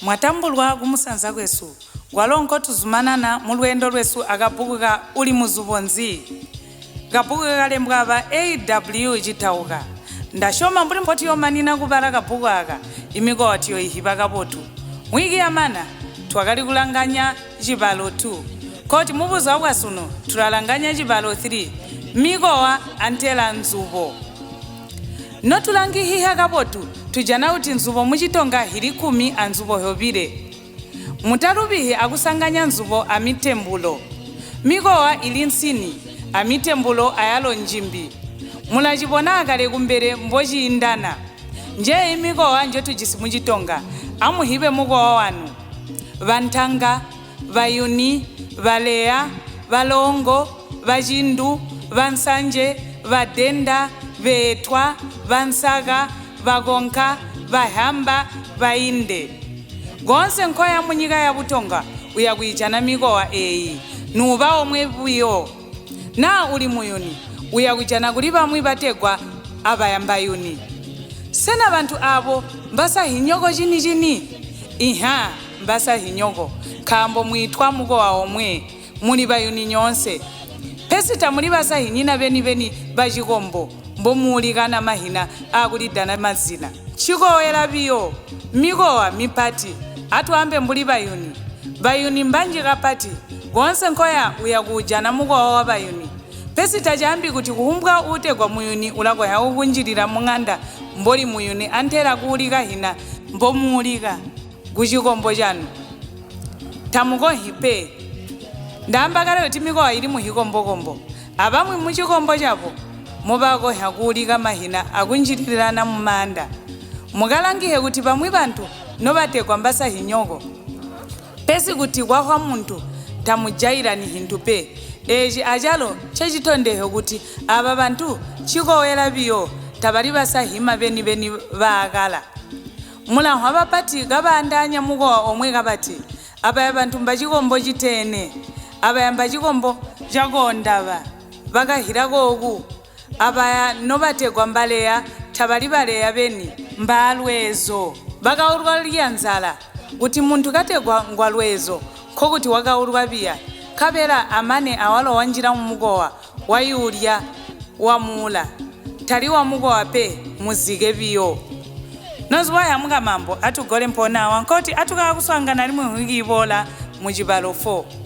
Mwatambulwa kumusanza kwesu, kwalo nkotuzumanana mulweendo lwesu akabbuku ka Uli Muzubo Nzi? Kabbuku kakalembwa aba A.W. Chitauka. Ndasyoma mbuli mbotuyoomanina kubala kabbuku aaka, imikowa tuyooihiba kabotu. Mwiki yamana, twakali kulanganya cibalo 2. Nkoti mubuzuba bwasunu tulalanganya cibalo 3, mikowa antela nzubo. Notulangihiha kabotu, tujana kuti nzubo mu Chitonga hili kkumi anzubo hyobile. Mutalubihi akusanganya nzubo amitembulo. Mikowa ili nsini, amitembulo ayalo njimbi. Mulacibona akale kumbele mbociindana. Njeeyi mikowa njotujisi mu Chitonga. Amuhibe mukowa wanu. Bantanga, Bayuni, Baleya, Balongo, Bacindu, Bansanje, Badenda, Beetwa, Bansaka, Bakonka, Bahamba, Bainde. Koonse nkoya munyika ya Butonga uyakwiijana mikowa eeyi, nuuba omwe buyo. Naa uli muyuni, uyakujana kuli bamwi bategwa abaya mbayuni. Sena bantu aabo mbasahinyoko cini-cini? Inha, mbasahinyoko, nkaambo mwiitwa mukowa omwe, muli bayuni nyoonse. Pesi tamuli basahinyina beni-beni bacikombo mbomuulikana mahina aakulidana mazina. Ncikowela biyo, mikowa mipati, atwaambe mbuli bayuni. Bayuni mbanji kapati, koonse nkoya uyakuujana mukowa wabayuni. Pesi tacaambi kuti kuhumbwa uutegwa muyuni ulakonhya kukunjilila muŋanda mboli muyuni antela kuulika hina mbomuulika kucikombo canu. Tamukonhyi pe. Ndaamba kale kuti mikowa ili muhikombokombo, abamwi mucikombo cabo mobakonhya kuulika mahina akunjililana mumaanda. Mukalangihe kuti bamwi bantu nobategwa mbasahinyoko. Pesi kuti kwahwa muntu tamujailani hintu pe. Eeci acalo ncecitondehyo kuti aaba bantu ncikowela biyo, tabali basahima beni-beni baakala. Mulanhwa bapati kabaandaanya mukowa omwe kabati, Abaya bantu mbacikombo citeene, abaya mbacikombo ca Koondaba, bakahila kooku, abaya nobategwa mbaleya tabali baleya beni, mbaalweezo, bakaulwa lya nzala. Kuti muntu kategwa ngwa lweezo, nkokuti wakaulwa biya, nkabela amane awalo wanjila mumukowa wayuulya wamuula, tali wamukowa pe, muzike biyo. Nozuba yamuka mambo atugole mpoona awa nkoti atukaakuswaangana alimwi nhwiki iboola mucibalo 4.